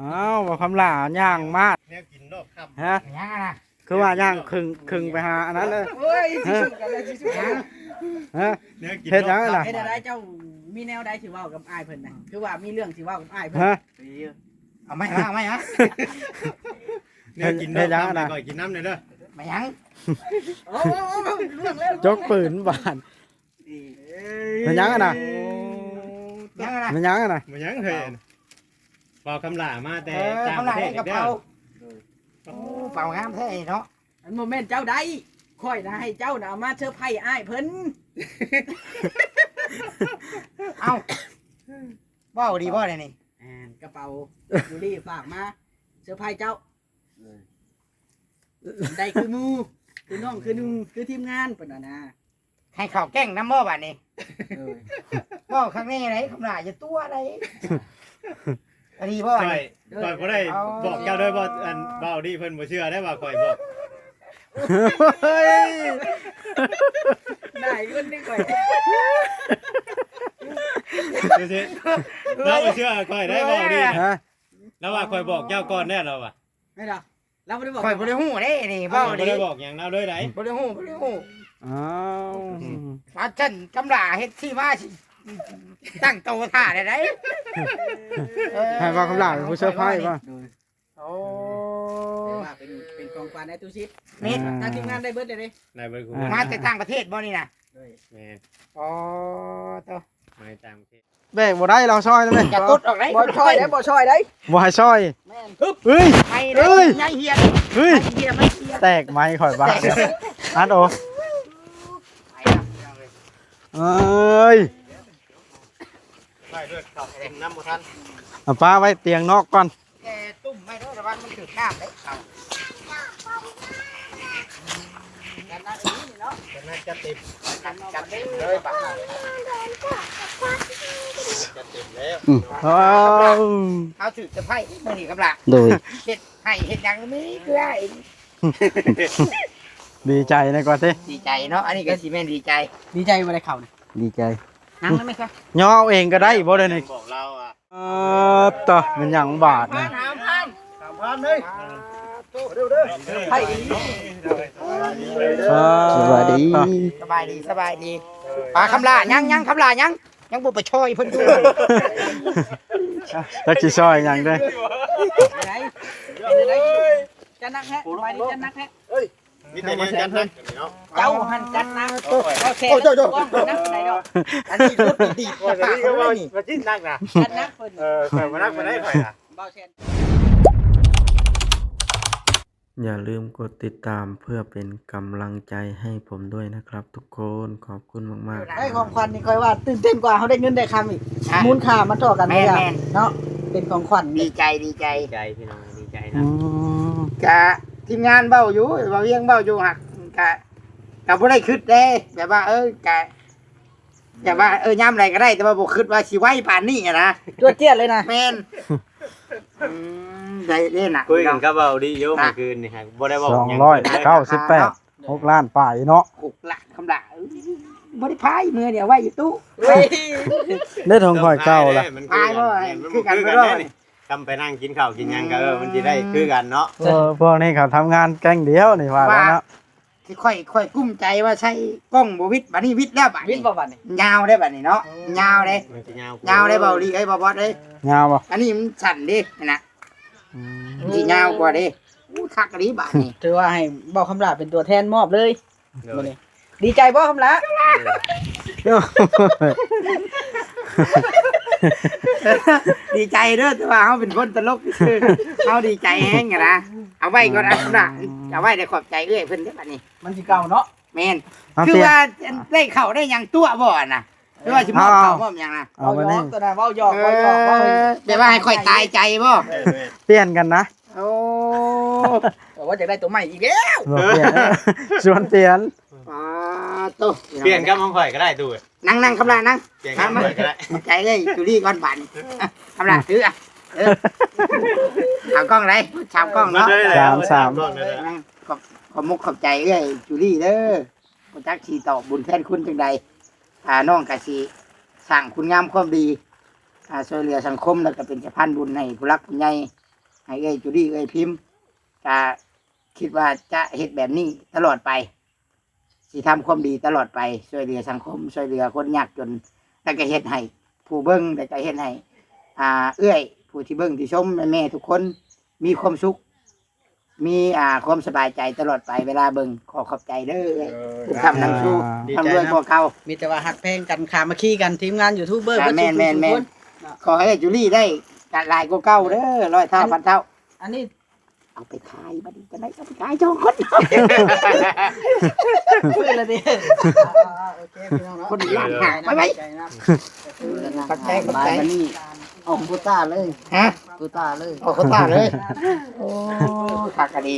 ອ້າວ ບໍ່ຄຳຫຼ້າຍ່າງມາ ແນວກິນລອບຄ່ຳ ຮະ ຫຍັງນະ ຄືວ່າຍ່າງຄຶ່ງ ຄຶ່ງໄປຫາອັນນັ້ນເລີຍ ໂອ້ຍ ຊິສຸກກັນແລ້ວ ຊິສຸກກັນ ຮະ ແນວກິນ ເຮັດຫຍັງນະ ເຮັດໃດເຈົ້າ ມີແນວໃດຊິເວົ້າກັບອ້າຍເພິ່ນນະ ຄືວ່າມີເລື່ອງຊິເວົ້າກັບອ້າຍເພິ່ນ ຮະ ເອົາໄມ້ມາ ເອົາໄມ້ມາ ແນວກິນລອບຄ່ຳ ເຮັດຫຍັງນະ ໃຫ້ຂ້ອຍກິນນຳແດ່ເດີ ມາຫຍັງ ໂອ້ ໂອ້ ໂອ້ ລ່ວງແລ້ວ ຈົກປືນບາດ ແມ່ນຫຍັງຫັ້ນນະ ຫຍັງຫັ້ນນະ ແມ່ນຫຍັງຫັ້ນນະ ແມ່ນຫຍັງເຮີ້ຍ ເປົ່າ ບໍ່ຄຳຫຼ້າມາແຕ່ ເອີ ຕ່າງປະເທດອີກແລ້ວ ກະເປົາ ໂອ້ ເປົາງາມແທ້ເນາະ ມັນບໍ່ແມ່ນເຈົ້າໄດ້ ຂ້ອຍນະໃຫ້ເຈົ້ານະເອົາມາເຊີໄພອ້າຍເພິ່ນ ເອົ້າ ເວົ້າດີບໍ່ແນວນີ້ ແມ່ນ ກະເປົາ ຢູລີຝາກມາເຊີໄພເຈົ້າ ເອີ ໄດ້ຄືໝູ່ ຄືນ້ອງ ຄືໜຸ່ມ ຄືທີມງານເພິ່ນວ່ານະ ໃຫ້ເຂົ້າແກ້ງນຳບໍ່ບາດນີ້ ເອີ ເວົ້າຄັກແນ່ໄດ໋ ຄຳຫຼ້າຢ່າຕົວະໄດ໋ ອັນນີ້ບໍ່ ຂ້ອຍ ຂ້ອຍບໍ່ໄດ້ ເອົາ ບອກເຈົ້າເດີ ບໍ່ ອັນ ເວົ້າດີເພິ່ນບໍ່ເຊື່ອໄດ໋ວ່າຂ້ອຍບອກ ເຮີ້ຍ ນາຍຄົນນີ້ຂ້ອຍ ລາວບໍ່ເຊື່ອຂ້ອຍໄດ໋ ເວົ້າດີນະ ຮະ ລາວວ່າຂ້ອຍບອກເຈົ້າກ່ອນແນ່ລາວວ່າ ແມ່ນລະ ລາວບໍ່ໄດ້ບອກ ຂ້ອຍບໍ່ໄດ້ຮູ້ເດ້ນີ້ ເວົ້າ ຂ້ອຍບໍ່ໄດ້ບອກຫຍັງລາວເລີຍໃດ໋ ບໍ່ໄດ້ຮູ້ ບໍ່ໄດ້ຮູ້ ອ້າວ ອືມ ວ່າຊັ້ນຄຳຫຼ້າເຮັດທີ່ມາຊິຕັ້ງໂຕຖ້າໄດ້ໃດ໋ ເອີ ໃຫ້ເວົ້າຄຳຫຼ້າເປັນຜູ້ເຊີໄພບໍ່ ໂດຍ ໂອ້ ແຕ່ວ່າເປັນ ເປັນຂອງຂວັນໃຫ້ຕູ້ຊິດ ແມ່ນ ອ່າ ທາງທີມງານໄດ້ເບິດເລີຍເດ້ ໄດ້ເບິດ ອ່າ ມາແຕ່ຕ່າງປະເທດບໍ່ນີ້ນະ ໂດຍ ແມ່ນ ອໍ ໂຕ ມາແຕ່ຕ່າງປະເທດ ແບກບໍ່ໄດ້ ລອງຊ່ອຍໄດ້ໄໝ? ຢ່າກົດອອກເດ້ ບໍ່ຊ່ອຍໄດ້ ບໍ່ຊ່ອຍໄດ້ ບໍ່ໃຫ້ຊ່ອຍ ແມ່ນ ເອີຍ ໄມ້ເດ້ ເອີຍ ໄມ້ເຫຍ ເຮີ້ຍ ໄມ້ເຫຍ ໄມ້ເຫຍ ແຕກໄມ້ຂ້ອຍບາດດຽວ ອັດໂອ ໄມ້ເຫຍ ເອີຍ ໄປດ້ວຍເຂົ້າກິນນ້ຳບໍ່ທັນ ເອົາປາໄວ້ຕຽງນອກກ່ອນ ແກ່ຕຸ້ມໄວ້ເດີ ລະວັງມັນຖືກນ້ຳເດ້ເຂົາ ຈັດໜັກອີ່ຫຼີເນາະ ຈັດໜັກຈັດເຕັມ ຈັດເຕັມເລີຍບາດນີ້ ຈັດເຕັມແລ້ວ ອືມ ເອົາ ເຮົາຖືກສະໄພມື້ນີ້ກັບຫຼານ ໂດຍ ເຮັດໄຮ່ເຮັດຫຍັງມີເກືອອີກ ດີໃຈນະກວ່າຕິ ດີໃຈເນາະ ອັນນີ້ກໍຊິແມ່ນດີໃຈ ດີໃຈບໍ່ໄດ້ເຂົ້ານະ ດີໃຈ ນັ່ງໄດ້ໄໝຊະ ຍໍເອົາເອງກໍໄດ້ບໍ່ ດຽວນີ້ ບອກລາວວ່າ ເອີ ຕະ ແມ່ນຫຍັງບາດນີ້ ສາມພັນ ສາມພັນເລີຍ ເອີ ສະບາຍດີ ສະບາຍດີ ສະບາຍດີ ປາຄຳຫຼ້າ ຍັງ ຍັງ ຄຳຫຼ້າ ຍັງ ຍັງບໍ່ໄປຊ່ອຍເພິ່ນຢູ່ ຈັກຊິຊ່ອຍຫຍັງເດ້ ໄດ້ ເປັນຈັ່ງໃດ ຈັດໜັກແທ້ ສະບາຍດີ ຈັດໜັກແທ້ ເຮີ້ຍ ມີແຕ່ແນວຈັດໜັກເນາະ ເຈົ້າຫັ້ນຈັດໜັກ ເອົາແຊນ ໂອ້ຍ ເຈົ້າ ເຈົ້າ ບໍ່ໜັກປານໃດດອກ ອັນນີ້ລົດດີດປາກເຂົາເລີຍນີ້ ວ່າຈິດໜັກນະ ຈັດໜັກເພິ່ນ ເອີ ຂ້ອຍບໍ່ໜັກປານໃດຂ້ອຍນະ ເບົາແຊນ ຢ່າລືມກົດຕິດຕາມເພື່ອເປັນກຳລັງໃຈໃຫ້ຜົມດ້ວຍນະຄັບທຸກຄົນ ຂອບຄຸນມາກໆ ໄດ້ຂອງຂວັນນີ້ຂ້ອຍວ່າຕື່ນເຕັ້ນກວ່າເຮົາໄດ້ເງິນໄດ້ຄຳອີກ ອ່ະ ມູນຄ່າມັນທໍ່ກັນ ແມ່ນໆ ເນາະ ເປັນຂອງຂວັນ ດີໃຈ ດີໃຈ ດີໃຈພີ່ນ້ອງ ດີໃຈນຳ ອືມ ກະທີມງານເວົ້າຢູ່ ເວົ້າວຽງເວົ້າຢູ່ ຫາກກະ ກະບໍ່ໄດ້ຄິດເດ້ ແບບວ່າ ເອີ ກະ ແບບວ່າ ເອີ ຍາມໃດກໍໄດ້ ແຕ່ວ່າບໍ່ຄິດວ່າຊິໄວປານນີ້ຫັ້ນນະ ຈວດຈຽດເລີຍນະ ແມ່ນ ອືມ ໄດ້ເດ້ນະ ຄຸຍກັນກັບເວົ້າດີຢູ່ ນະ ມື້ຄືນນີ້ ຫາກບໍ່ໄດ້ເວົ້າຫຍັງ ສອງຮ້ອຍເກົ້າສິບແປດ ເນາະ ຫົກລ້ານປາຍເນາະ ຫົກລ້ານຄຳຫຼ້າ ເອີຍ ບໍ່ໄດ້ພາຍ ເມືອນີ້ເອົາໄວ້ຢູ່ຕູ້ ເອີຍ ເດ້ຂອງຂ້ອຍເກົ່າລະ ພາຍບໍ່ ຄືກັນບໍ່ ຄືກັນເດ້ນີ້ ຄຳໄປນັ່ງກິນເຂົ້າກິນຫຍັງກໍ ເອີ ມັນຊິໄດ້ຄືກັນເນາະ ເອີ ພວກນີ້ເຂົາທຳງານແກ້ງດຽວນີ້ວ່າແລ້ວເນາະ ຄືຂ້ອຍ ຂ້ອຍກຸ້ມໃຈວ່າໃຊ້ກ້ອງບໍ່ວິດ ບາດນີ້ວິດແລ້ວບາດນີ້ ວິດບໍ່ບາດນີ້ ຍາວເດ້ບາດນີ້ເນາະ ໂອ້ ຍາວເດ້ ມັນຊິຍາວ ຍາວເດ້ ເບົາລີເອີຍ ເບົາບອດເອີຍ ຍາວບໍ່ ອັນນີ້ມັນສັ້ນເດ້ຫັ້ນນະ ອືມ ມັນຊິຍາວກວ່າເດ້ ໂອ້ ຄັກອີ່ຫຼີບາດນີ້ ຖືວ່າໃຫ້ເບົາຄຳຫຼ້າເປັນຕົວແທນມອບເລີຍ ໂດຍ ມື້ນີ້ ດີໃຈບໍ່ຄຳຫຼ້າ ດີໃຈເດີ ແຕ່ວ່າເຮົາເປັນຄົນຕະຫຼົກຊື່ ເຮົາດີໃຈແຮງຫັ້ນນະ ເອົາໄວ້ກ່ອນ ອືມ ຄຳຫຼ້າ ເອົາໄວ້ ໄດ້ຂອບໃຈເອື້ອຍເພິ່ນເດີບາດນີ້ ມັນຊິເກົ່າເນາະ ແມ່ນ ເອົາ ຄືວ່າ ຕຽງ ໄດ້ເຂົ້າໄດ້ຫຍັງຕົວະບໍ່ນະ ຫຼືວ່າຊິມອບເຂົ້າ ເອົາ ມອບຫຍັງນະ ເອົາ ເວົ້າຫຍອກ ບາດນີ້ ຕົວນັ້ນເວົ້າຫຍອກ ເອີ ເວົ້າຫຍອກ ເວົ້າ ແບບວ່າໃຫ້ຂ້ອຍຕາຍໃຈບໍ່ ເອີ ປ່ຽນກັນນະ ໂອ້ ເອີ ວ່າຢາກໄດ້ຕົວໃໝ່ອີກແລ້ວ ບໍ່ປ່ຽນ ຊວນປ່ຽນ ປາໂຕ ປ່ຽນກັບຂອງຂ້ອຍກໍໄດ້ຕູ້ ນັ່ງ ນັ່ງຄຳຫຼ້ານັ່ງ ປ່ຽນກັບຂ້ອຍກໍໄດ້ ຂອບໃຈເອີຍ ຈູລີກ່ອນບາດນີ້ ຄຳຫຼ້າຖື ເອີ ສາມກ້ອງໄດ໋ ສາມກ້ອງເນາະ ສາມ ສາມ ຂອບ ຂອບມຸກຂອບໃຈເອື້ອຍຈູລີເດີ ບໍ່ຈັກຊິຕອບບຸນແທນຄຸນຈັ່ງໃດ ອ່າ ນ້ອງກະຊິສ້າງຄຸນງາມຄວາມດີ ອ່າ ຊ່ວຍເຫຼືອສັງຄົມ ແລ້ວກະເປັນສະພານບຸນໃຫ້ຜູ້ຫຼັກຜູ້ໃຫຍ່ ໃຫ້ເອື້ອຍຈູລີ ເອື້ອຍພິມ ກະຄິດວ່າຈະເຮັດແບບນີ້ຕະຫຼອດໄປ ຊິທຳຄວາມດີຕະຫຼອດໄປ ຊ່ວຍເຫຼືອສັງຄົມ ຊ່ວຍເຫຼືອຄົນຍາກຈົນ ແລ້ວກະເຮັດໃຫ້ຜູ້ເບິ່ງ ແລ້ວກະເຮັດໃຫ້ ອ່າ ເອື້ອຍຜູ້ທີ່ເບິ່ງທີ່ຊົມ ແມ່ໆທຸກຄົນມີຄວາມສຸກ ມີ ອ່າ ຄວາມສະບາຍໃຈຕະຫຼອດໄປເວລາເບິ່ງ. ຂໍຂອບໃຈເດີເອື້ອຍ ເອີ ບຸນຄຳນຳຊູ ອ່າ ຮ່ຳລວຍກວ່າເກົ່າ ມີແຕ່ວ່າຮັກແພງກັນ ສາມັກຄີກັນ ທີມງານຢູທູບເບີ ອ່າ ເບິດສູ່ຜູ້ ແມ່ນໆ ທຸກຄົນເນາະ. ຂໍໃຫ້ເອື້ອຍຈູລີໄດ້ຫຼາຍກວ່າເກົ່າເດີ ຮ້ອຍເທົ່າ ອັນ ພັນເທົ່າ ອັນນີ້ ເອົາໄປຂາຍ ບັດນີ້ຈະໄດ້ເອົາໄປຂາຍສອງຄົນ ເປີດລະເດ. ອ່າໆ ໂອເຄ ພີ່ນ້ອງເນາະ ຄົນລ້ານຫ້າ ໄປໄວ້ ຂອບໃຈ ຂອບໃຈ ບັດນີ້ອອກໂຄຕ້າເລີຍ ຮະ ໂຄຕ້າເລີຍ ອອກໂຄຕ້າເລີຍ. ໂອ້ ຄັກອີ່ຫຼີ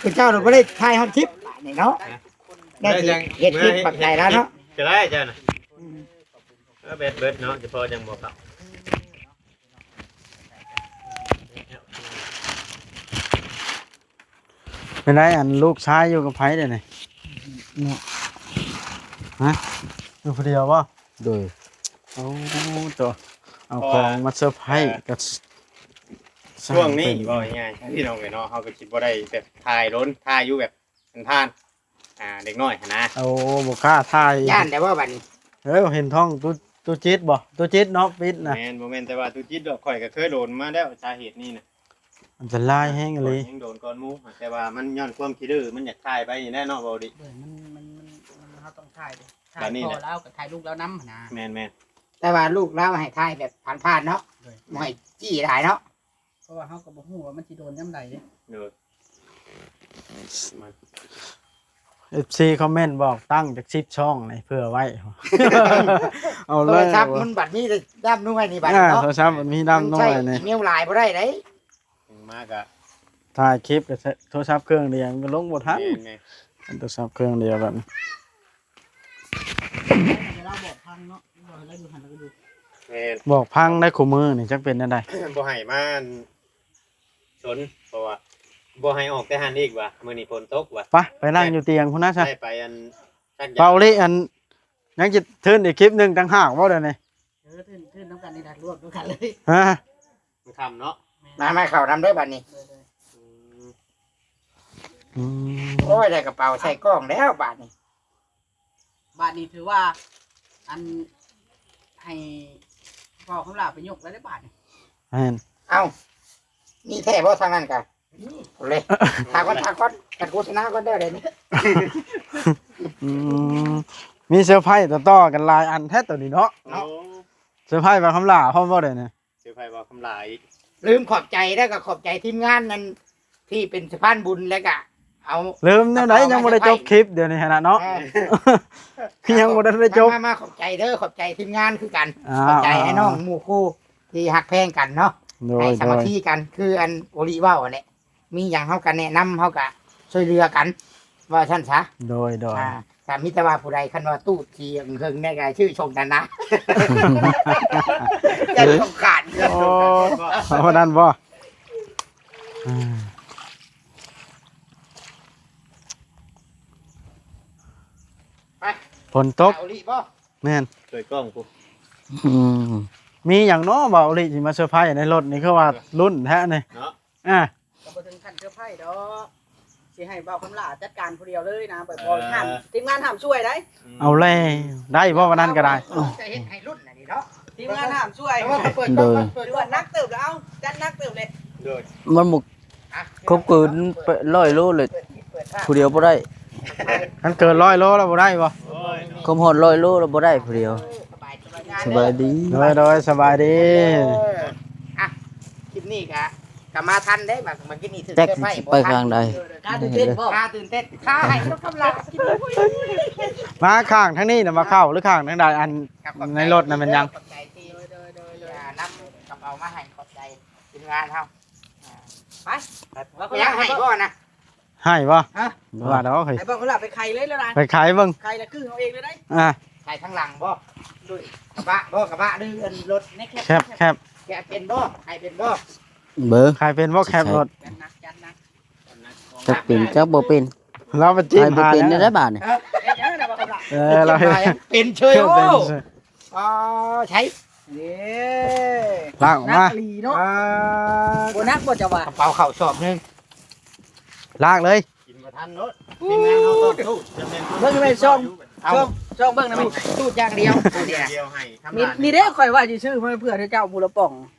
ເປັນເຈົ້າບໍ່ໄດ້ຖ່າຍຮອດຄລິບບາດນີ້ເນາະ ໄດ້ຊິເຮັດຄລິບຂອບໃຈລາວເນາະ ກະໄດ້ເຈົ້ານະ ອືມ ເອີ ແບັດເບິດເນາະ ຈະພໍຈັ່ງບໍ່ເຂົ້າ. ເປັນໃດ ອັນລູກຊາຍຢູ່ກັບໃຜດຽວນີ້ ເນາະ ຮະ ຢູ່ຜູ້ດຽວບໍ່? ໂດຍ ໂອ້ ໂຕ ເອົາຂອງມາເຊີໄພຣ ເອີ ກັບ ຊ່ວງນີ້ເວົ້າງ່າຍໆ ພີ່ນ້ອງເອີຍເນາະ ເຮົາກໍຊິບໍ່ໄດ້ແບບຖ່າຍດົນ ຖ່າຍຢູ່ແບບ ມັນຜ່ານ ອ່າ ເດັກນ້ອຍຫັ້ນນະ ໂອ້ ບໍ່ກ້າຖ່າຍ ຢ້ານແຕ່ວ່າບັດນີ້ ເອີ ເຫັນທ້ອງຕູ້ ຕູ້ຈິດບໍ່? ຕູ້ຈິດເນາະ ປິດນະ ແມ່ນ ບໍ່ແມ່ນແຕ່ວ່າຕູ້ຈິດດອກ ຂ້ອຍກໍເຄີຍໂດນມາແລ້ວ ສາເຫດນີ້ນະ ອັນຕະລາຍແຮງອີ່ຫຼີ ຂ້ອຍຍັງໂດນກ່ອນໝູ່ ແຕ່ວ່າມັນຍ້ອນຄວາມຂີ້ດື້ ມັນຢາກຖ່າຍໄປນີ້ແຫຼະເນາະ ເວົ້າດີ ເອີ ມັນ ມັນ ມັນ ເຮົາຕ້ອງຖ່າຍເດ້ ຖ່າຍພໍ່ລາວກໍຖ່າຍລູກລາວນຳຫັ້ນນະ ແມ່ນໆ ແຕ່ວ່າລູກລາວໃຫ້ຖ່າຍແບບຜ່ານໆເນາະ ໂດຍ ບໍ່ໃຫ້ຈີ້ຫຼາຍເນາະ. ເພາະວ່າເຮົາກໍບໍ່ຮູ້ວ່າມັນຊິໂດນຍາມໃດເດ້ ໂດຍ ເອັຟຊີຄອມເມັນບອກຕັ້ງຈັກສິບຊ່ອງນີ້ເພື່ອໄວ້ ເອົາເລີຍ ໂທລະສັບມັນບັດມີແຕ່ດຳໜ່ວຍນີ້ບັດນີ້ເນາະ ໂທລະສັບມັນມີດຳໜ່ວຍນີ້ ມັນໃຊ້ອີເມວຫຼາຍບໍ່ໄດ້ເດ້ ມາກະຖ່າຍຄລິບກະໂທລະສັບເຄື່ອງດຽວມັນກໍລົງບໍ່ທັນ ແມ່ນໆ ໂທລະສັບເຄື່ອງດຽວບັດນີ້ ແຕ່ລາວບອກພັງເນາະ ບອກໃຫ້ລາວຢູ່ຫັ້ນລາວກໍຢູ່ ແມ່ນ ບອກພັງໄດ້ຄູ່ມື້ນີ້ຈັກເປັນແນວໃດ ບໍ່ໃຫ້ມາ ສົນ ເພາະວ່າບໍ່ໃຫ້ອອກແຕ່ຫັ້ນອີກວ່າ ມື້ນີ້ຝົນຕົກວ່າ ໄປ ໄປນັ່ງຢູ່ຕຽງພຸ້ນນະຊະ ໄດ້ໄປອັນ ເບົາລີ ອັນ ຍັງຈະທຶນອີກຄລິບໜຶ່ງຕ່າງຫາກບໍ່ດຽວນີ້ ເອີ ທຶນ ທຶນນຳກັນນີ້ລະ ລວມນຳກັນເລີຍ ຮະ ມັນຄ່ຳເນາະ ມາ ມາເຂົ້ານຳເດີບັດນີ້ ເອີ ອືມ ໂອ້ຍ ໄດ້ກະເປົາໃສ່ກ້ອງແລ້ວບາດນີ້. ບາດນີ້ຖືວ່າ ອັນ ໃຫ້ພໍ່ຄຳຫຼ້າໄປຍົກແລ້ວເດ້ບາດນີ້ ແມ່ນ ເອົ້າ ມີແທ້ບໍ່ທາງນັ້ນກະ ນີ້ ເອົາເລີຍ ຖ້າກ່ອນ ຖ້າກ່ອນ ກັນໂຄສະນາກ່ອນເດີດຽວນີ້ ອືມ ມີເຊີໄພຕໍ່ໆກັນຫຼາຍອັນແທ້ໂຕນີ້ເນາະ ເນາະ ໂອ້ ເຊີໄພບ່າວຄຳຫຼ້າພ້ອມບໍ່ດຽວນີ້? ເຊີໄພບ່າວຄຳຫຼ້າອີກ ລືມຂອບໃຈ ແລ້ວກໍຂອບໃຈທີມງານນັ້ນທີ່ເປັນສະພານບຸນ ແລ້ວກໍເອົາ ລືມແນວໃດ ກະເປົາ ຍັງບໍ່ໄດ້ຈົບຄລິບ ມາເຊີໄພຣ ດຽວນີ້ຫັ້ນນະເນາະ ເອີ ຄືຍັງບໍ່ໄດ້ຈົບ ມາ ມາ ມາ ຂອບໃຈເດີ ຂອບໃຈທີມງານຄືກັນ ອ່າ ຂອບໃຈອ້າຍນ້ອງໝູ່ຄູ່ທີ່ຮັກແພງກັນເນາະ ໂດຍ ໃຫ້ສາມັກຄີກັນ ໂດຍ ຄືອັນໂອລິເວົ້າຫັ້ນແຫຼະ ມີຫຍັງເຮົາກໍແນະນຳ ເຮົາກໍຊ່ວຍເຫຼືອກັນ ວ່າຊັ້ນຊະ ໂດຍ ໂດຍ ອ່າ ກໍມີແຕ່ວ່າຜູ້ໃດ ຄັນວ່າຕູດທີ່ເຫິງແດ່ກໍຊື່ຊົງກັນນະ ຢ່າສົງການ ໂອ້ ເອົານັ້ນບໍ່? ອ່າ ໄປ ຝົນຕົກ ເອົາອີ່ຫຼີບໍ່? ແມ່ນ ຊ່ວຍກ້ອງພຸ້ນ ອືມ ມີຫຍັງເນາະ ເບົາອີ່ຫຼີຊິມາເຊີໄພຣໃນລົດນີ້ ຄືວ່າລຸ້ນແທ້ນີ້ ເນາະ ອ່າ ກໍບໍ່ເຖິງຂັ້ນເຊີໄພຣດອກ ຊິໃຫ້ບ່າວຄຳຫຼ້າຈັດການຜູ້ດຽວເລີຍນະ ແບບບໍ່ຫ້າມ ເອີ ທີມງານຫ້າມຊ່ວຍໄດ໋ ອືມ ເອົາແລ້ວ ໄດ້ບໍ່ ວັນນັ້ນກໍໄດ້ ຈະເຮັດໃຫ້ລຸ້ນອັນນີ້ເນາະ ທີມງານຫ້າມຊ່ວຍ ໂດຍ ຖືວ່າໜັກເຕີບແລ້ວ ເອົາ ຈັດໜັກເຕີບເລີຍ ໂດຍ ມັນບໍ່ ຄວາມເກີນຮ້ອຍໂລເລີຍ ຜູ້ດຽວບໍ່ໄດ້ ຄັນເກີນຮ້ອຍໂລແລ້ວບໍ່ໄດ້ບໍ່? ຄວາມຮອດຮ້ອຍໂລແລ້ວບໍ່ໄດ້ຜູ້ດຽວ ສະບາຍດີ ໂດຍ ໂດຍ ສະບາຍດີ ອ່ະ ຄລິບນີ້ກະ ກະມາທັນເດ້ ບາງ ບາງທີນີ້ຖືກ ຈັກ ເຊີໄພຣບໍ່ທັນ ໄປທາງໃດ ກາຕື່ນເຕັ້ນບໍ່ ກາຕື່ນເຕັ້ນ ກາໃຫ້ລົດຄຳລາ ມາຂ້າງທາງນີ້ນະ ມາເຂົ້າ ຫຼືຂ້າງທາງໃດ ອັນ ໃນລົດນະແມ່ນຫຍັງ ຂອບໃຈທີ່ ໂດຍ ໂດຍ ໂດຍ ອ່າ ນຳກະເປົາມາໃຫ້ ຂອບໃຈທີມງານເຮົາ ອ່າ ໄປ ໄປ ວ່າເຂົາຢາກໃຫ້ບໍ່ນະ ໃຫ້ບໍ່? ຮະ? ວ່າດອກເຮີ້ຍ ໃຫ້ບໍ່? ເຂົາລະໄປໄຂເລີຍລະນະ ໄປໄຂເບິ່ງ ໄຂລະຄືເຮົາເອງເລີຍໄດ໋ ອ່າ ໄຂທາງຫຼັງບໍ່? ໂດຍ ກະບະບໍ່? ກະບະຫຼືອັນລົດ ແຄບ ແຄບ ແຄບເປັນບໍ່? ໄຂເປັນບໍ່? ເບິ່ງ ໄຂເປັນບໍ່ແຄບລົດ? ຈັດໜັກ ຈັດໜັກ ຈັກເປັນຈັກບໍ່ເປັນ ລາວໄປຈີບຫາແລ້ວ ໄຂບໍ່ເປັນແນວໃດບາດນີ້ ເອີ ລາວເຮັດ ເປັນເຊີຍ ໂອ້ ອໍ ໃຊ້ ເດ້ ລ້າງອອກມາ ໜັກອີ່ຫຼີເນາະ ອ່າ ບໍ່ໜັກບໍ່ເຈົ້າວ່າ ກະເປົາເຂົ້າສອບໜຶ່ງ ລາກເລີຍ ກິນບໍ່ທັນໂລດ ທີມງານເຮົາຕ້ອງສູ້ ຈະແມ່ນ ເບິ່ງແມ່ນຊ່ອງ ເອົາ ຊ່ອງ ຊ່ອງເບິ່ງນະ ຕູດຢ່າງດຽວ ຕູດຢ່າງດຽວໃຫ້ທຳ ນີ້ ນີ້ເດ້ ຂ້ອຍວ່າຊິຊື້ມາເພື່ອເຈົ້າຜູ້ລະປ່ອງ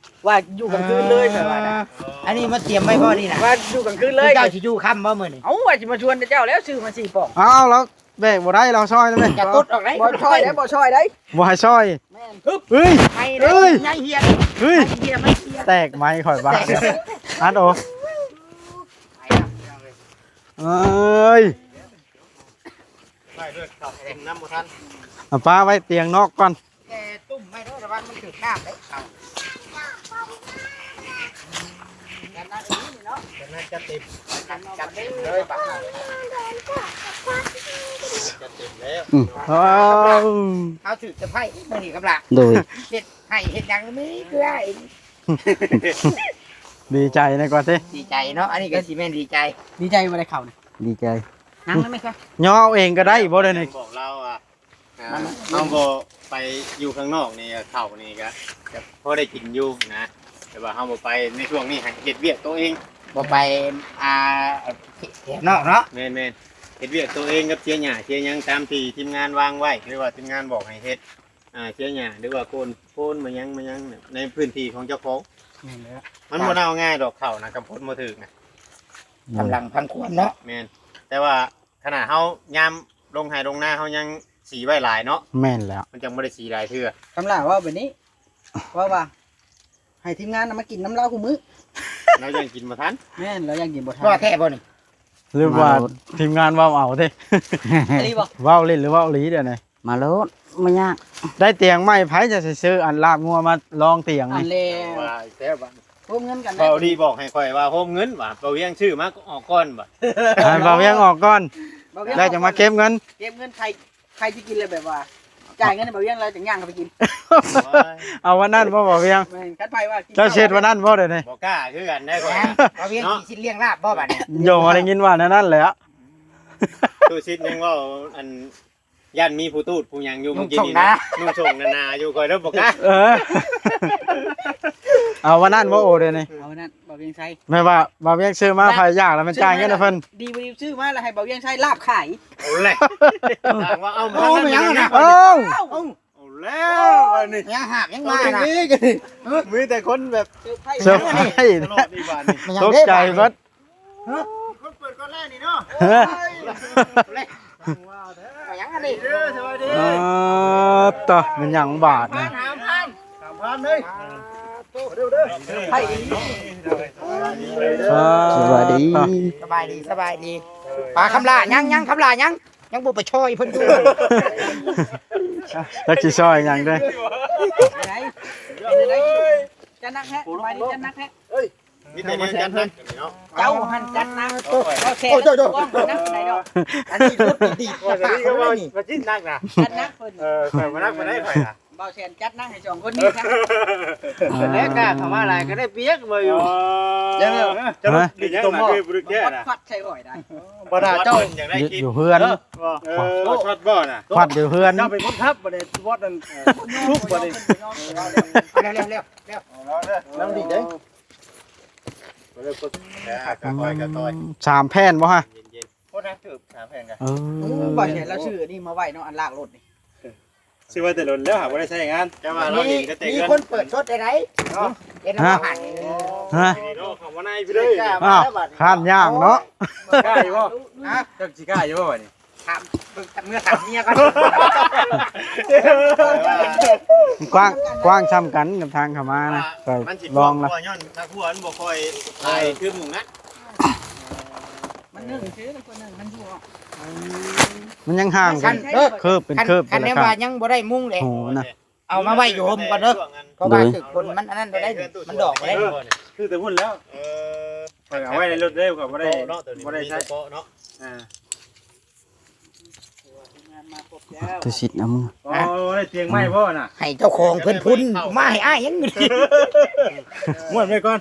ວ່າຢູ່ກາງຄືນເລີຍ ຂ້ອຍວ່ານະ ອ່າ ອັນນີ້ມາຕຽມໄວ້ບໍ່ນີ້ນະ ວ່າຢູ່ກາງຄືນເລີຍ ເຈົ້າຊິຢູ່ຄ່ຳບໍ່ມື້ນີ້ ເອົ້າ ວ່າຊິມາຊວນເຈົ້າແລ້ວ ຊື້ມາສີ່ປ່ອງ ເອົາ ລາວແບກບໍ່ໄດ້ ລາວຊ່ອຍໄດ້ແມ່ ຈະຕົດອອກໄດ້ ບໍ່ຊ່ອຍໄດ້ ບໍ່ຊ່ອຍໄດ້ ບໍ່ໃຫ້ຊ່ອຍ ແມ່ນ ຮຶບ ເຮີ້ຍ ໄປເດີ ເຮີ້ຍ ໃຫຍ່ເຮຍ ເຮີ້ຍ ໄໝເຮຍ ໄໝເຮຍ ແຕກໄໝຂ້ອຍບາດ ອັດໂອ ເອີຍ ໄປເດີ ເຂົ້າກິນນ້ຳບໍ່ທັນ ເອົາປາໄວ້ຕຽງນອກກ່ອນ ແກ່ຕຸ້ມໄວ້ເດີ ລະວັງມັນຖືກນ້ຳເດ້ ເຂົ້າ ຈັດເຕັມ ຈັດເຕັມເລີຍບາດ ຈັດເຕັມແລ້ວ ອືມ ເຮົາຖືກສະໄພມື້ນີ້ກັບຫຼານ ໂດຍ ເຮັດໃຫ້ເຮັດຫຍັງມີເກືອ ດີໃຈແດ່ກ່ອນຕິ ດີໃຈເນາະ ອັນນີ້ກໍຊິແມ່ນດີໃຈ ດີໃຈບໍ່ໄດ້ເຂົ້ານີ້ ດີໃຈ ນັ່ງໄດ້ໄໝຄະ ຍໍເອົາເອງກໍໄດ້ບໍ່ ດຽວນີ້ ບອກລາວວ່າ ອ່າ ມັນ ເຮົາບໍ່ໄປຢູ່ຂ້າງນອກນີ້ ເຂົ້ານີ້ກໍ ກໍພໍໄດ້ກິນຢູ່ນະ ແຕ່ວ່າເຮົາບໍ່ໄປໃນຊ່ວງນີ້ ໃຫ້ເຮັດວຽກໂຕເອງ ບໍ່ໄປ ອ່າ ແຖວນອກເນາະ ແມ່ນໆ ເຮັດວຽກໂຕເອງກັບເສຍຫຍ້າເສຍຫຍັງຕາມທີ່ທີມງານວາງໄວ້ ຫຼືວ່າທີມງານບອກໃຫ້ເຮັດ ອ່າ ເສຍຫຍ້າ ຫຼືວ່າໂກນໂພນມາຫຍັງມາຫຍັງໃນພື້ນທີ່ຂອງເຈົ້າຂອງ ແມ່ນແລ້ວ ມັນບໍ່ເນົ່າງ່າຍດອກເຂົ້ານະ ກັບຄົນບໍ່ຖືກນະ ກຳລັງພັງຄວນເນາະ ແມ່ນ ແຕ່ວ່າ ຂະໜາດເຮົາຍາມລົງໄຮ່ລົງນາ ເຮົາຍັງສີໄວ້ຫຼາຍເນາະ ແມ່ນແລ້ວ ມັນຈັ່ງບໍ່ໄດ້ສີຫຼາຍເທື່ອ ຄຳຫຼ້າເວົ້າແບບນີ້ ເວົ້າວ່າ ໃຫ້ທີມງານນຳມາກິນນຳລາວຄູ່ມື້ ລາວຍັງກິນບໍ່ທັນ ແມ່ນ ລາວຍັງກິນບໍ່ທັນ ວ່າແທ້ບໍ່ນີ້ ຫຼືວ່າ ມາໂລດ ທີມງານເວົ້າເອົາເດ້ ອີ່ຫຼີບໍ່ ເວົ້າຫຼິ້ນຫຼືເວົ້າອີ່ຫຼີດຽວນີ້ ມາໂລດ ບໍ່ຍາກ ໄດ້ຕຽງໃໝ່ ໃຜຈະຊິຊື້ອັນລາບງົວມາລອງຕຽງນີ້ ອັນແລ້ວ ວ່າແລ້ວບັດ ໂຮມເງິນກັນ ເບົາດີບອກໃຫ້ຂ້ອຍວ່າໂຮມເງິນວ່າ ເບົາວຽງຊື້ມາອອກກ່ອນວ່າ ໃຫ້ເບົາວຽງອອກກ່ອນ ເບົາວຽງ ແລ້ວຈະມາເກັບເງິນ ເກັບເງິນໃຜ ໃຜຊິກິນແລ້ວແບບວ່າ ຈ່າຍເງິນໃຫ້ເບົາວຽງແລ້ວຈັ່ງຍ່າງເຂົ້າໄປກິນ ເອົາວັນນັ້ນບໍ່ ເບົາວຽງ ແມ່ນ ຄັນໃຜວ່າກິນ ເຈົ້າຊິເຮັດວັນນັ້ນບໍ່ດຽວນີ້ ບໍ່ກ້າຄືກັນໄດ້ຂ້ອຍ ເບົາວຽງ ເນາະ ຊິຊິລ້ຽງລາບບໍ່ບັດນີ້ ໂຍມ ໄດ້ຍິນວ່າແນວນັ້ນແຫຼະ ຕູ້ຊິດຍັງເວົ້າອັນ ຢ້ານມີຜູ້ຕູດຜູ້ຫຍັງຢູ່ມື້ກີ້ນີ້ນະ ນຸ່ງສົ້ງໜາໆຢູ່ ຂ້ອຍເລີ່ມບໍ່ກ້າ ເອີ ເອົາວັນນັ້ນບໍ່ໂອດຽວນີ້ ເອົາວັນນັ້ນ ບ່າວວຽງໄຊ ແມ່ນວ່າບ່າວວຽງຊື້ມາ ໃຜຢາກແລ້ວແມ່ນຈ່າຍເງິນໃຫ້ເພິ່ນ ດີບໍ່ດີຊື້ມາແລ້ວໃຫ້ບ່າວວຽງໄຊລາບຂາຍ ໂອ້ແຫຼະ ວ່າເອົາ ໂອ້ ມາຫຍັງນະ ເອົາ ເອົາແລ້ວ ອັນນີ້ ຫາກຍັງມານະ ມີແຕ່ຄົນແບບ ເຊີໄພຣສ໌ ຕະຫຼອດນີ້ບາດນີ້ ຕົກໃຈເບິດ ຮະ ມີຄົນເປີດກ່ອນແລ້ວນີ້ເນາະ ເອີ ຫຍັງອັນນີ້ ເດີ ສະບາຍດີ ອ່າ ຕະ ແມ່ນຫຍັງບາດນີ້ ຫາມພັນ ຫາມພັນເດີ ເດີ ເດີ ໄປ ອ່າ ສະບາຍດີ ສະບາຍດີ ສະບາຍດີ ປາຄຳຫຼ້າ ຍັງ ຍັງ ຄຳຫຼ້າ ຍັງ ຍັງບໍ່ໄປຊ່ອຍເພິ່ນຢູ່ ຈັກຊິຊ່ອຍຫຍັງເດ້ ເປັນໃດ ເປັນໃດ ຈັດໜັກແທ້ ສະບາຍດີ ຈັດໜັກແທ້ ເອີຍ ມີແຕ່ແນວຈັດໜັກເນາະ ເຈົ້າຫັ້ນຈັດໜັກ ໂອ້ຍ ເຈົ້າແຊນ ໂອ້ຍ ເຈົ້າ ເຈົ້າ ໜັກປານໃດດອກ ອັນນີ້ລົດດີດ ວ່າ ປາກເພິ່ນນີ້ ວ່າຈິດໜັກນະ ຈັດໜັກເພິ່ນ ເອີ ຂ້ອຍບໍ່ໜັກປານໃດຂ້ອຍນະ ບ່າວແຊນຈັດໜັກໃຫ້ສອງຄົນນີ້ຊະ ເອີ ແລ້ວກ້າເຂົ້າມາຫຼາຍກໍໄດ້ປຽກບໍ່ຢູ່ ເອີ ເຈົ້າ ເຈົ້າ ເປັນຫຍັງນະ ຄືບໍ່ໄດ້ແກ້ນະ ຄວັດໃສ່ຂ້ອຍໄດ້ ບໍ່ຖ້າເຈົ້າ ຢາກໄດ້ຄລິບ ຢູ່ເຮືອນ ເອີ ເອີ ຄວັດບໍ່ນະ ຄວັດຢູ່ເຮືອນ ເຈົ້າເປັນຄົນຂັບບັດນີ້ ຄວັດນັ້ນ ເອີ ທຸບບັດນີ້ ເອົາແລ້ວ ແລ້ວ ແລ້ວ ແລ້ວ ນັ່ງດີເດ້ ອືມ ສາມແຜ່ນບໍ່ຮະ ເຢັນໆ ໂຄດນະ ຖືກສາມແຜ່ນກະ ເອີ ໂອ້ ບໍ່ເຫັນລາວຊື້ອັນນີ້ມາໄວ້ເນາະ ອັນລາກລົດນີ້ ຊື້ໄວ້ແຕ່ດົນແລ້ວ ຫາບໍ່ໄດ້ໃຊ້ງານ ແຕ່ວ່າລາວເຫັນກໍແຕ່ເງິນ ມີຄົນເປີດສົດໄດ້ໃດ ເຫັນລາວຫັ້ນ ຮະ ເຂົ້າມາໃນພີ່ເດີ ອ້າວ ຄ້ານຍ່າງເນາະ ກ້າຢູ່ບໍ່ ຮະ ເຈົ້າຊິກ້າຢູ່ບໍ່ບັດນີ້ ຖາມເບິ່ງ ເມືອຖາມເມຍກ່ອນ ກວ້າງ ກວ້າງຊ່ຳກັນກັບທາງເຂົ້າມານະ ກໍລອງລະ ມັນຊິກວ້າງກວ່າຍ້ອນທາງຫົວມັນບໍ່ຄ່ອຍຫຼາຍຄືໝູ່ນະ ມັນໜຶ່ງຊື່ ມັນໜຶ່ງ ມັນຢູ່ອອກ ມັນຍັງຫ່າງກັນ ຄັນ ເຄີບເປັນເຄີບ ຄັນແນວວ່າຍັງບໍ່ໄດ້ມຸງເດ້ ໂຫນະ ເອົາມາໄວ້ຢູ່ຮົ່ມກ່ອນເດີ ເພາະວ່າຖືກຝົນມັນອັນນັ້ນບໍ່ໄດ້ ມັນດອກບໍ່ໄດ້ ເອີ ຄືແຕ່ພຸ້ນແລ້ວ ເອີ ເອົາໄວ້ໃນລົດເດ້ ກໍບໍ່ໄດ້ ບໍ່ໄດ້ໃຊ້ ອ່າ ຕຸສິດເອົາມື ອໍ ໄດ້ຕຽງໃໝ່ບໍ່ນະ ໃຫ້ເຈົ້າຂອງເພິ່ນພຸ້ນ ມາໃຫ້ອ້າຍຫຍັງ ມ້ວນໄວ້ກ່ອນ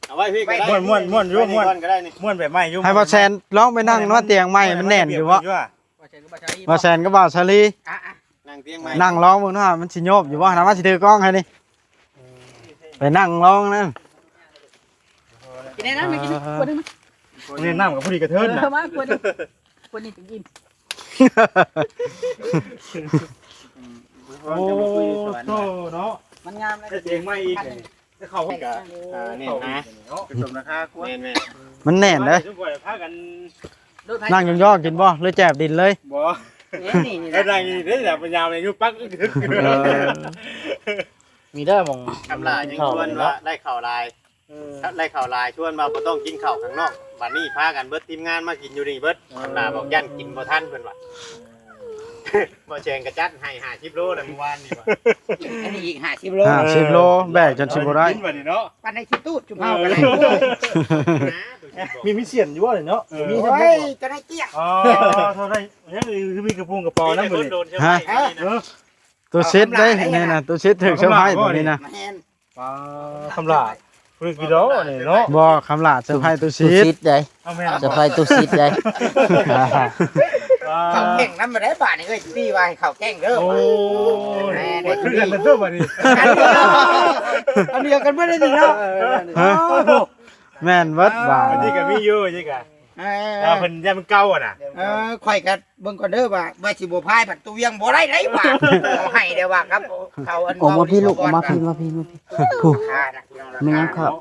ເອົາໄວ້ພີ້ກໍໄດ້ ມ້ວນໆໆຢູ່ ມ້ວນ ມ້ວນແບບໃໝ່ຢູ່ ໃຫ້ບ່າວແຊນລອງໄປນັ່ງນອນຕຽງໃໝ່ ມັນແໜ້ນຢູ່ບໍ່ ບ່າວແຊນກັບບ່າວສາລີ ອ່ະ ອ່ະ ນັ່ງຕຽງໃໝ່ ນັ່ງລອງເບິ່ງເນາະ ມັນຊິໂຍບຢູ່ບໍ່ ນະ ມາຊິຖືກ້ອງໃຫ້ນີ້ ໄປນັ່ງລອງນັ້ນ ກິນແນ່ນະ ມາກິນ ອ່າ ຂວດໜຶ່ງມາ ນີ້ນ້ຳກໍພໍດີກະເທີນນະ ເອີ ມາຂວດໜຶ່ງ ຂວດນີ້ຈຶ່ງອີ່ມ ໂອ້ໂຫເນາະ ມັນງາມແລ້ວ ເຮັດເອງໃໝ່ອີກ ເຂົ້າ ກະ ອ່າ ແໜ້ນນະ ເນາະ ສົມລາຄາກວ່າ ແມ່ນໆ ມັນແໜ້ນເດ້ ພາກັນ ນັ່ງຍອງໆກິນບໍ່ ຫຼືແຈບດິນເລີຍ ບໍ່ ເອີ ນັ່ງນີ້ເດ້ ແບບຍາວນີ້ຢູ່ປັກ ເອີ ມີເດີໝ່ອງ ຄຳຫຼ້າຍັງຊວນວ່າໄດ້ເຂົ້າຫຼາຍ ເອີ ໄດ້ເຂົ້າຫຼາຍ ຊວນວ່າບໍ່ຕ້ອງກິນເຂົ້າຂ້າງນອກ ບັດນີ້ພາກັນເບິດທີມງານມາກິນຢູ່ນີ້ເບິດ ຄຳຫຼ້າບອກຢ້ານກິນບໍ່ທັນເພິ່ນວ່າ ບໍ່ແຊງກະຈັດໃຫ້ຫ້າສິບໂລແລ້ວມື້ວານນີ້ວ່າ ອັນນີ້ອີກຫ້າສິບໂລ ຫ້າສິບໂລ ແບກຈົນຊິບໍ່ໄດ້ ກິນບັດນີ້ເນາະ ປັນໃຫ້ຂີ້ຕູດຈຸເຮົາກໍໄດ້ ມີ ມີສ່ຽນຢູ່ບໍ່ນີ້ເນາະ ເອີ ມີ ໂອ້ຍ ຈະໄດ້ກຽກ ອໍ ເທົ່າໃດ ຍັງຄືມີກະປຸງກະເປົານຳມື້ນີ້ ຮະ ເອີ ໂຕເຊັດເດ້ ນີ້ນະ ໂຕເຊັດຖືກເຊີໄພຕົວນີ້ນະ ແມ່ນ ປ້າ ຄຳຫຼ້າ ຜູ້ກິໂລນີ້ເນາະ ບໍ່ ຄຳຫຼ້າເຊີໄພຕູ້ຊິດ ຕູ້ຊິດໃດ ເອົາແມ່ນ ເຊີໄພຕູ້ຊິດໃດ ເຂົ້າແຂ່ງນຳບໍ່ໄດ້ບາດນີ້ເອີຍ ປີ້ວ່າໃຫ້ເຂົ້າແຂ່ງເດີ ໂອ້ຍ ແມ່ນ ຄືກັນເດີບາດນີ້ ອັນດຽວກັນເບິດເລີຍນີ້ເນາະ ຮະ ໂອ້ໂຫ ແມ່ນເບິດບາດ ອັນນີ້ກໍມີຢູ່ ອັນນີ້ກໍ ເອີ ເອີ ເພິ່ນຢ້ານມັນເກົ່າຫັ້ນນະ ເອີ ຂ້ອຍກໍເບິ່ງກ່ອນເດີວ່າ ວ່າຊິບໍ່ພາຍບັດຕົວວຽງບໍ່ໄດ້ໄດ໋ວ່າ ເອົາໃຫ້ແດ່ວ່າ ກັບເຂົາອັນ ອອກມາພີ້ລູກ ອອກມາພີ້ ມາພີ້ ມາພີ້ ຜູ້ ແມ່ນຫຍັງເຂົ້າ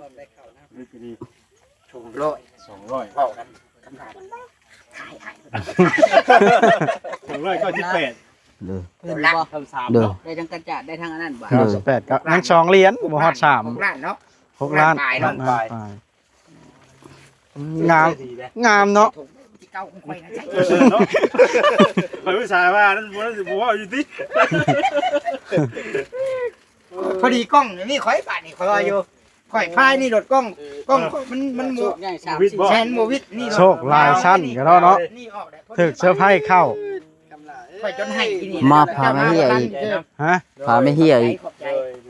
ສອງຮ້ອຍ ສອງຮ້ອຍ ເວົ້າກັນ ສອງຮ້ອຍເກົ້າສິບແປດ ເດີ ເຫັນບໍ່ ເດີ ໄດ້ທັງກະຈາດ ໄດ້ທັງອັນນັ້ນບໍ່ ເກົ້າສິບແປດ ກໍຍັງສອງຫຼຽນ ບໍ່ຮອດສາມ ຫົກລ້ານເນາະ ຫົກລ້ານ ຫົກລ້ານປາຍເນາະ ປາຍ ງາມ ງາມເນາະ ເອີເນາະ ຂ້ອຍອຸດສ່າວ່ານັ້ນ ບໍ່ ນັ້ນຊິບໍ່ເວົ້າຢູ່ຕິ ພໍດີກ້ອງນີ້ຂ້ອຍບາດນີ້ ຂ້ອຍວ່າຢູ່ ຂ້ອຍພາຍນີ້ໂລດກ້ອງ ກ້ອງມັນ ມັນບໍ່ ໂຊກໃຫຍ່ສາມສີ່ ແມ່ນບໍ່ວິດນີ້ ໂຊກຫຼາຍຊັ້ນກໍເນາະ ນີ້ອອກແລ້ວ ຖືກເຊີໄພເຂົ້າ ຂ້ອຍຈົນໄຫ້ອີ່ນີ້ ມາພາມາເຮຍອີກ ຮະ ພາມາເຮຍອີກ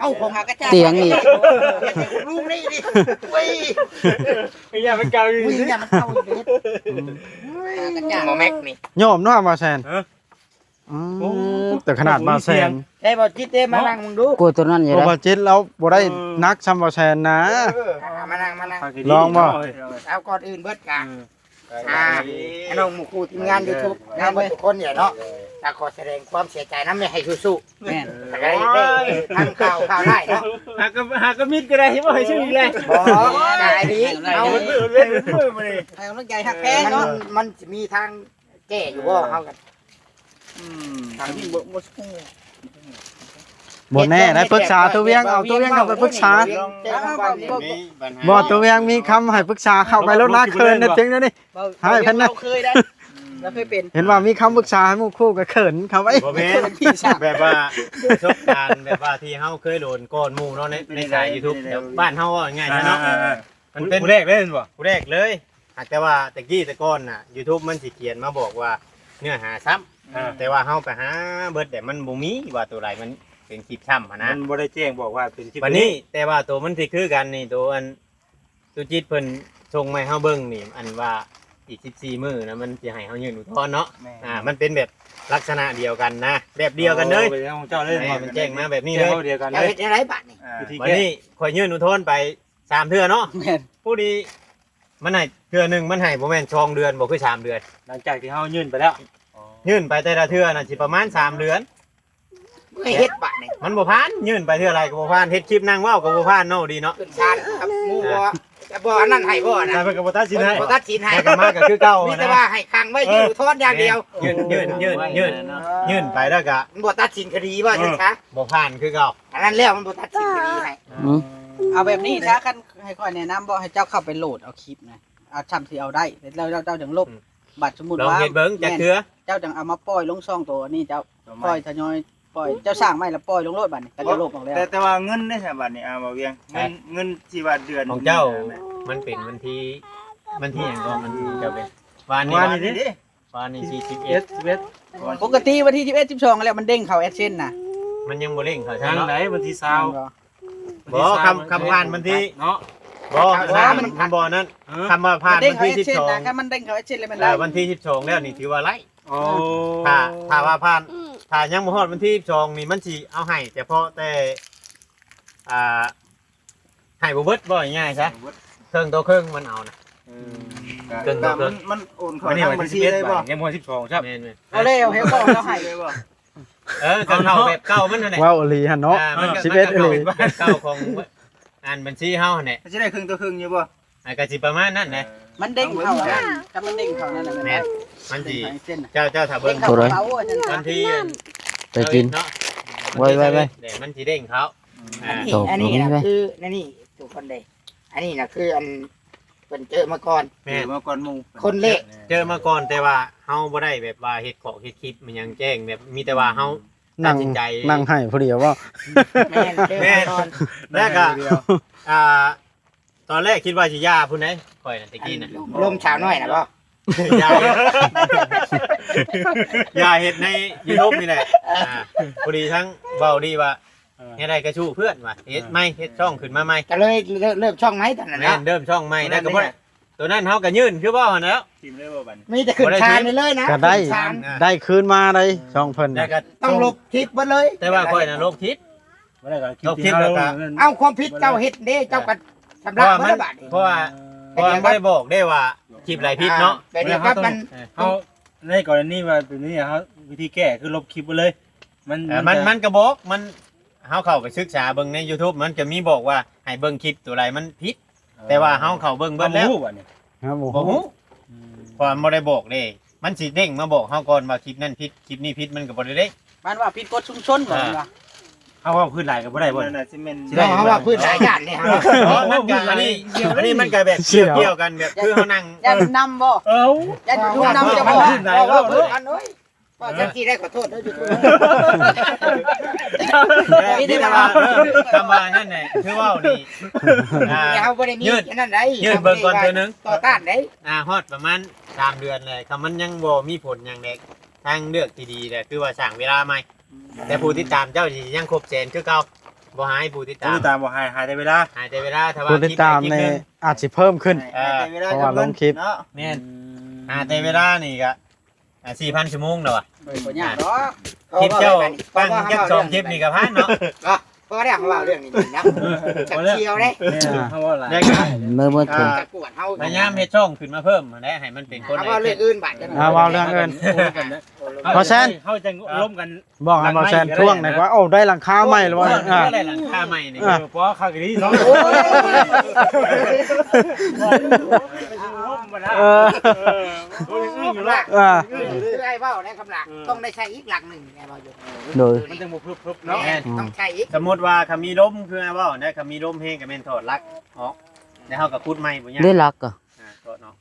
ເອົ້າ ຂອງຫາກະຈາຍ ຕຽງອີກ ລູກນີ້ນີ້ ໂອ້ຍ ມີຫຍັງມັນເກົ່າຢູ່ ມີຫຍັງມັນເກົ່າຢູ່ ອືມ ຫາກະຈາຍ ໝໍແມັກນີ້ ຍອມເນາະ ບ່າວແຊນ ຮະ ອືມ ໂອ້ ແຕ່ຂະໜາດບ່າວແຊນ ແຕ່ບ່າວຈິດເດ້ ມານັ່ງເບິ່ງດູ ກວດຕົວນັ້ນຢູ່ ເນາະ ບ່າວຈິດລາວບໍ່ໄດ້ ເອີ ໜັກຊ່ຳບ່າວແຊນນະ ເອີ ມານັ່ງ ມານັ່ງ ລອງບໍ່ ເອົາ ກ່ອນອື່ນເບິດກະ ເອີ ອ່າ ພີ່ນ້ອງໝູ່ຄູ່ທີມງານຢູທູບ ເຮົາເບິດທຸກຄົນນີ້ແຫຼະເນາະ ກໍຂໍສະແດງຄວາມເສຍໃຈນຳ ແມ່ນໃຫ້ສູ້ໆ ແມ່ນ ກໍໄດ້ ໄດ້ທັງຂ່າວ ຂ່າວຮ້າຍເນາະ ຫາກໍ ຫາກໍມິດກໍໄດ້ ບໍ່ໃຫ້ຊື່ອີກແລ້ວ ບໍ່ ໄດ້ດີ ເອົາ ໃຫ້ກຳລັງໃຈຮັກແພງເນາະ ມັນ ມັນຊິມີທາງແກ້ຢູ່ບໍ່ ເຮົາກໍ ອືມ ທາງນີ້ບໍ່ ບໍ່ ບໍ່ແນ່ໄດ໋ ປຶກສາຕົວວຽງ ເອົາຕົວວຽງເຂົ້າໄປປຶກສາ ບໍ່ ຕົວວຽງມີຄຳໃຫ້ປຶກສາ ເຂົ້າໄປໂລດນະ ເຂີນນະ ເຈັງເດນີ້ ໃຫ້ເພິ່ນນະ ລາວເຄີຍໄດ້ ລາວເຄີຍເປັນ ເຫັນວ່າມີຄຳປຶກສາໃຫ້ໝູ່ຄູ່ກໍເຂີນເຂົ້າໄປ ບໍ່ແມ່ນ ແບບວ່າປະສົບການແບບວ່າທີ່ເຮົາເຄີຍໂດນກ່ອນໝູ່ເນາະ ໃນ ໃນສາຍຢູທູບ ແບບບ້ານເຮົາເວົ້າງ່າຍໆເນາະ ເອີ ມັນເປັນຜູ້ແລກເລີຍແມ່ນບໍ່? ຜູ້ແລກເລີຍ ຫາກແຕ່ວ່າແຕ່ກີ້ແຕ່ກ່ອນນະ ຢູທູບມັນຊິຂຽນມາບອກວ່າເນື້ອຫາຊ້ຳ ອ່າ ແຕ່ວ່າເຮົາໄປຫາເບິດແລ້ວ ມັນບໍ່ມີວ່າໂຕໃດມັນເປັນຄລິບຊ້ຳຫັ້ນນະ ມັນບໍ່ໄດ້ແຈ້ງບອກວ່າເປັນຄລິບ ບັດນີ້ ແຕ່ວ່າໂຕມັນຊິຄືກັນນີ້ ໂຕອັນ ຕຸຈິດເພິ່ນສົ່ງມາໃຫ້ເຮົາເບິ່ງນີ້ ອັນວ່າອີກສິບສີ່ມື້ນະ ມັນຊິໃຫ້ເຮົາຍື່ນອຸທອນເນາະ ແມ່ນ ອ່າ ມັນເປັນແບບລັກສະນະດຽວກັນນະ ແບບດຽວກັນເລີຍ ໂອ້ ເປັນຂອງເຈົ້າເລີຍ ແມ່ນ ມັນແຈ້ງມາແບບນີ້ເລີຍ ເຈົ້າເຮັດຈັ່ງໃດບາດນີ້? ອ່າ ບາດນີ້ຂ້ອຍຍື່ນອຸທອນໄປສາມເທື່ອເນາະ ແມ່ນ ຜູ້ນີ້ ມັນໃຫ້ເທື່ອໜຶ່ງ ມັນໃຫ້ບໍ່ແມ່ນສອງເດືອນບໍ່ ຄືສາມເດືອນ ຫຼັງຈາກທີ່ເຮົາຍື່ນໄປແລ້ວ ອໍ ຍື່ນໄປແຕ່ລະເທື່ອນະ ຊິປະມານສາມເດືອນ ບໍ່ເຮັດບາດນີ້ ມັນບໍ່ຜ່ານ ຍື່ນໄປເທື່ອໃດກໍບໍ່ຜ່ານ ເຮັດຄລິບນັ່ງເວົ້າກໍບໍ່ຜ່ານເນາະ ດີເນາະ ຂຶ້ນສານກັບໝູ່ບໍ່ ຈະບໍ່ອັນນັ້ນໃຫ້ບໍ່ນະ ສານເພິ່ນກໍບໍ່ຕັດສິນໃຫ້ ບໍ່ຕັດສິນໃຫ້ ແລ້ວກໍມາກໍຄືເກົ່າ ມີແຕ່ວ່າໃຫ້ຂັງໄວ້ ເອີ ຍື່ນອຸທອນຢ່າງດຽວ ຍື່ນ ຍື່ນ ຍື່ນ ຍື່ນ ຍື່ນໄປແລ້ວກໍ ມັນບໍ່ຕັດສິນຄະດີວ່າຊັ້ນຊະ ບໍ່ຜ່ານຄືເກົ່າ ອັນນັ້ນແລ້ວມັນບໍ່ຕັດສິນຄະດີໃຫ້ ອືມ ເອົາແບບນີ້ຊະ ຄັນໃຫ້ຂ້ອຍແນະນຳບໍ່ ໃຫ້ເຈົ້າເຂົ້າໄປໂຫຼດເອົາຄລິບນະ ເອົາຊ່ຳທີ່ເອົາໄດ້ ແລ້ວເຈົ້າຈັ່ງລົບ ອືມ ບັດສົມມຸດວ່າ ລອງເຮັດເບິ່ງຈັກເທື່ອ ແມ່ນ ເຈົ້າຈັ່ງເອົາມາປ່ອຍລົງຊ່ອງໂຕນີ້ ເຈົ້າ ຕໍ່ໃໝ່ ປ່ອຍທະຍອຍປ່ອຍ ເຈົ້າສ້າງໄວ້ແລ້ວປ່ອຍລົງໂລດ ບັດນີ້ກໍຈະລົບອອກແລ້ວ ແຕ່ ແຕ່ວ່າເງິນເດ້ຊະ ບັດນີ້ ອ່າ ບ່າວວຽງ ເງິນ ເອີ ເງິນທີ່ວ່າເດືອນຂອງເຈົ້າ ແມ່ນ ມັນເປັນວັນທີ ວັນທີຫຍັງກໍ ມັນເຈົ້າເປັນ ວານນີ້ ວານນີ້ເດ້ ວານນີ້ ສີ່ສິບເອັດ ສິບເອັດ ສິບເອັດ ປົກກະຕິວັນທີສິບເອັດ ສິບສອງ ແລ້ວມັນເດ້ງເຂົ້າ AdSense ນະ ມັນຍັງບໍ່ເດ້ງເຂົ້າຊັ້ນເນາະ ທາງໃດ ວັນທີຊາວ ບໍ່ ຄຳ ຄຳຜ່ານວັນທີເນາະ ບໍ່ ບໍ່ ມັນ ມັນບໍ່ນັ້ນ ເອີ ຄຳວ່າຜ່ານວັນທີສິບສອງ ຄັນມັນເດ້ງເຂົ້າ AdSense ແລ້ວແມ່ນໄດ້ ວັນທີສິບສອງແລ້ວນີ້ຖືວ່າໄລ່ ໂອ້ ຖ້າ ຖ້າວ່າຜ່ານ ຖ້າຍັງບໍ່ຮອດວັນທີສິບສອງນີ້ ມັນຊິເອົາໃຫ້ສະເພາະແຕ່ ອ່າ ໃຫ້ບໍ່ເບິດ ເວົ້າງ່າຍໆຊະ ເຄິ່ງຕໍ່ເຄິ່ງມັນເອົານະ ເອີ ເຄິ່ງຕໍ່ເຄິ່ງ ມັນ ມັນໂອນເຂົ້າທາງບັນຊີໄດ້ບໍ່? ຍັງບໍ່ສິບສອງຊ້ຳ ແມ່ນໆ ເອົາແລ້ວ ໃຫ້ບອກລາວໃຫ້ ເອີ ກໍເຂົ້າແບບເກົ່າມັນຫັ້ນແຫຼະ ເວົ້າອີ່ຫຼີຫັ້ນເນາະ ອ່າ ມັນກໍ ສິບເອັດ ມັນກໍເຂົ້າແບບເກົ່າຂອງ ອັນບັນຊີເຮົາຫັ້ນແຫຼະ ມັນຊິໄດ້ເຄິ່ງຕໍ່ເຄິ່ງຢູ່ບໍ່? ອ່າ ກໍຊິປະມານນັ້ນແຫຼະ ມັນເດ້ງເຂົ້າ ເອີ ຖ້າມັນເດ້ງເຂົ້ານັ້ນນະ ແມ່ນ ມັນຊິ ເຈົ້າ ເຈົ້າຖ້າເບິ່ງ ເດ້ງເຂົ້າ ວັນທີ ໄປກິນເນາະ ໄວໆໆ ແດດມັນຊິເດ້ງເຂົ້າ ອືມ ອ່າ ອັນນີ້ ອັນນີ້ນະຄື ອັນນີ້ທຸກຄົນເດ້ ອັນນີ້ນະຄືອັນ ເພິ່ນເຈີມາກ່ອນ ແມ່ນ ເຈີມາກ່ອນໝູ່ ຄົນແລກ ເຈີມາກ່ອນ ແຕ່ວ່າເຮົາບໍ່ໄດ້ແບບວ່າເຮັດຂອກເຮັດຄລິບມາຫຍັງແຈ້ງ ແບບມີແຕ່ວ່າເຮົາ ນັ່ງ ຕັດສິນໃຈ ນັ່ງໄຫ້ຜູ້ດຽວບໍ່? ແມ່ນ ເຈີມາກ່ອນ ແລ້ວກໍ ອ່າ ຕອນແລກຄິດວ່າຊິຢ່າພຸ້ນເດ້ ຂ້ອຍນະ ແຕ່ກີ້ນະ ລົມສາວນ້ອຍນະບໍ່? ຢ່າເຮັດ ຢ່າເຮັດໃນຢູທູບນີ້ແຫຼະ ອ່າ ພໍດີທັງເວົ້າດີວ່າ ເອີ ເຮັດໃດກໍສູ້ເພື່ອນວ່າ ເຮັດໃໝ່ ເຮັດຊ່ອງຂຶ້ນມາໃໝ່ ກໍເລີຍເລີ່ມ ເລີ່ມຊ່ອງໃໝ່ຕອນນັ້ນ ແມ່ນ ເນາະ ເລີ່ມຊ່ອງໃໝ່ ແລ້ວກໍບໍ່ ໂຕນັ້ນເຮົາກໍຍື່ນຄືເວົ້າຫັ້ນແຫຼ້ວ ຖິ້ມເລີຍບໍ່ບັດນີ້ ມີແຕ່ຂຶ້ນຄານໄດ້ເລີຍນະ ກໍໄດ້ ຂຶ້ນຄານ ອ່າ ໄດ້ຄືນມາໄດ້ ອ່າ ຊ່ອງເພິ່ນ ແລ້ວກໍຕ້ອງລົບຄລິບເບິດເລີຍ ແຕ່ວ່າຂ້ອຍນະລົບຄລິບ ບໍ່ໄດ້ກໍຄລິບ ລົບຄລິບ ທີ່ເຮົາ ແລ້ວກໍ ເອົາຄວາມຜິດເຈົ້າເຮັດເດ້ ເຈົ້າກໍຊຳລະ ເພາະວ່າມັນ ເບິດລະບາດນີ້ ເພາະວ່າ ເພາະວ່າບໍ່ໄດ້ບອກໄດ້ວ່າຄລິບໃດຜິດເນາະ ອ່າ ເປັນແບບນັ້ນ ເຮົາ ໃນກໍລະນີວ່າແບບນີ້ ເຮົາ ວິທີແກ້ຄືລົບຄລິບເບິດເລີຍ ມັນ ເອີ ມັນ ມັນກໍບອກ ມັນ ເຮົາເຂົ້າໄປສຶກສາເບິ່ງໃນຢູທູບ ມັນຈະມີບອກວ່າໃຫ້ເບິ່ງຄລິບຕົວໃດມັນຜິດ ເອີ ແຕ່ວ່າເຮົາເຂົ້າເບິ່ງເບິດແລ້ວ ເຮົາບໍ່ຮູ້ບັດນີ້ ເຮົາບໍ່ ບໍ່ຮູ້ ອືມ ເພາະມັນບໍ່ໄດ້ບອກເດ້ ມັນຊິເດ້ງມາບອກເຮົາກ່ອນວ່າຄລິບນັ້ນຜິດ ຄລິບນີ້ຜິດ ມັນກໍບໍ່ໄດ້ເດ້ ມັນວ່າຜິດກົດຊຸມຊົນບໍ່ ອ່າ ວ່າ ເຮົາເວົ້າພື້ນຫຼາຍກໍບໍ່ໄດ້ບໍ່ ນັ້ນນະ ຊິແມ່ນ ຊິໄດ້ ເຮົາເວົ້າພື້ນຫຼາຍຢ້ານເດ້ ເອີ ມັນກໍ ອັນນີ້ ອັນນີ້ມັນກໍແບບກ່ຽວກັນ ແບບຄືເຮົານັ່ງ ຢ້ານນຳບໍ່ ເອົ້າ ຢ້ານນຳຈະບໍ່ ເວົ້າພື້ນຫຼາຍ ເວົ້າພື້ນ ເວົ້າພື້ນ ເວົ້າພື້ນ ເວົ້າຈັ່ງຊີ້ໄດ້ ຂໍໂທດເດີ ມີແຕ່ວ່າ ເອີ ຄຳວ່ານັ້ນແຫຼະ ຄືເວົ້ານີ້ ອ່າ ເຮົາບໍ່ໄດ້ມີອັນນັ້ນໃດ ຢືດເບິ່ງກ່ອນເທື່ອໜຶ່ງ ຕໍ່ຕ້ານໃດ ອ່າ ຮອດປະມານສາມເດືອນແລ້ວ ຄັນມັນຍັງບໍ່ມີຜົນຫຍັງແລ້ວ ທາງເລືອກທີ່ດີແຫຼະ ຄືວ່າສ້າງເວລາໃໝ່ ແຕ່ຜູ້ຕິດຕາມເຈົ້າຊິຍັງຄົບແສນຄືເກົ່າ ບໍ່ຫາຍຜູ້ຕິດຕາມ ຜູ້ຕິດຕາມບໍ່ຫາຍ ຫາຍແຕ່ເວລາ ຫາຍແຕ່ເວລາ ຖ້າວ່າ ຜູ້ຕິດຕາມນີ້ອາດຊິເພີ່ມຂຶ້ນ ເອີ ເພາະວ່າລົງຄລິບ ແມ່ນ ອືມ ຫາແຕ່ເວລານີ້ກະ ອ່າ ສີ່ພັນຊົ່ວໂມງແລ້ວວ່າ ເອີ ບໍ່ຍາກດອກ ຄລິບເຈົ້າຕັ້ງຈັກສອງຄລິບນີ້ກໍຜ່ານເນາະ ເນາະ ພໍແລ້ວ ເວົ້າເລື່ອງນີ້ນະ ຈັກທ່ຽວເດ້ ເອີ ເຮົາເວົ້າຫຼາຍ ເມື່ອ ເມື່ອ ອ່າ ຈັກກວດເຮົາ ພະຍາຍາມເຮັດຊ່ອງຂຶ້ນມາເພີ່ມຫັ້ນແຫຼະ ໃຫ້ມັນເປັນຄົນ ເຮົາເວົ້າເລື່ອງອື່ນບາດ ເຮົາເວົ້າເລື່ອງອື່ນ ເວົ້າແຊນ ເຮົາຈັ່ງລົມກັນ ບອກໃຫ້ເວົ້າແຊນທວງແດ່ວ່າ ໂອ້ ໄດ້ຫຼັງຄາໃໝ່ແລ້ວວ່າ ອ່າ ໄດ້ຫຼັງຄາໃໝ່ນີ້ ເອີ ພໍຄັກອີ່ຫຼີເນາະ ໂອ້ຍ ໄປສູ່ລົມບໍ່ໄດ້ ເອີ ເອີ ບໍ່ໄດ້ອື່ນຢູ່ລະ ອ່າ ຄືອ້າຍເວົ້າໄດ້ຄຳລະ ເອີ ຕ້ອງໄດ້ໃຊ້ອີກຫຼັງໜຶ່ງ ແມ່ນບໍ່ຢູ່ ໂດຍ ມັນຈັ່ງບໍ່ເພິບໆເນາະ ແມ່ນ ຕ້ອງໃຊ້ອີກ ສົມມຸດວ່າຄັນມີລົມ ຄືອ້າຍເວົ້ານະ ຄັນມີລົມແຮງກໍແມ່ນຖອດຫຼັກອອກ ແລ້ວເຮົາກໍຂຸດໃໝ່ບໍ່ຍາກ ເດ້ຫຼັກກໍ ອ່າ ຖອດເນາະ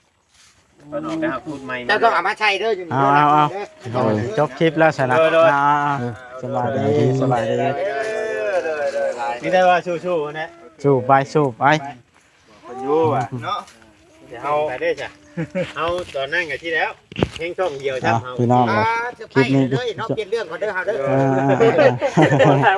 ເຈົ້າຕ້ອງເອົາມາໃສ່ເດີ ຢູ່ນີ້ເດີ ເອົາ ເອົາ ເດີ ໂດຍ ຈົບຄລິບແລ້ວຊັ້ນນະ ໂດຍ ໂດຍ ອ່າ ສະບາຍດີ ສະບາຍດີ ມີແຕ່ວ່າສູ້ໆນະ ສູ້ໄປ ສູ້ໄປ ຢູ່ວ່າເນາະ ເຮົາໄປເດ້ຊະ ເຮົາຕອນນັ້ນກໍທີ່ແລ້ວ ແຮງຊ່ອງດຽວຊ້ຳເຮົາ ພີ່ນ້ອງ ອ່າ ຄລິບນີ້ເດີເນາະ ປ່ຽນເລື່ອງກ່ອນເດີເຮົາເດີ ອ່າ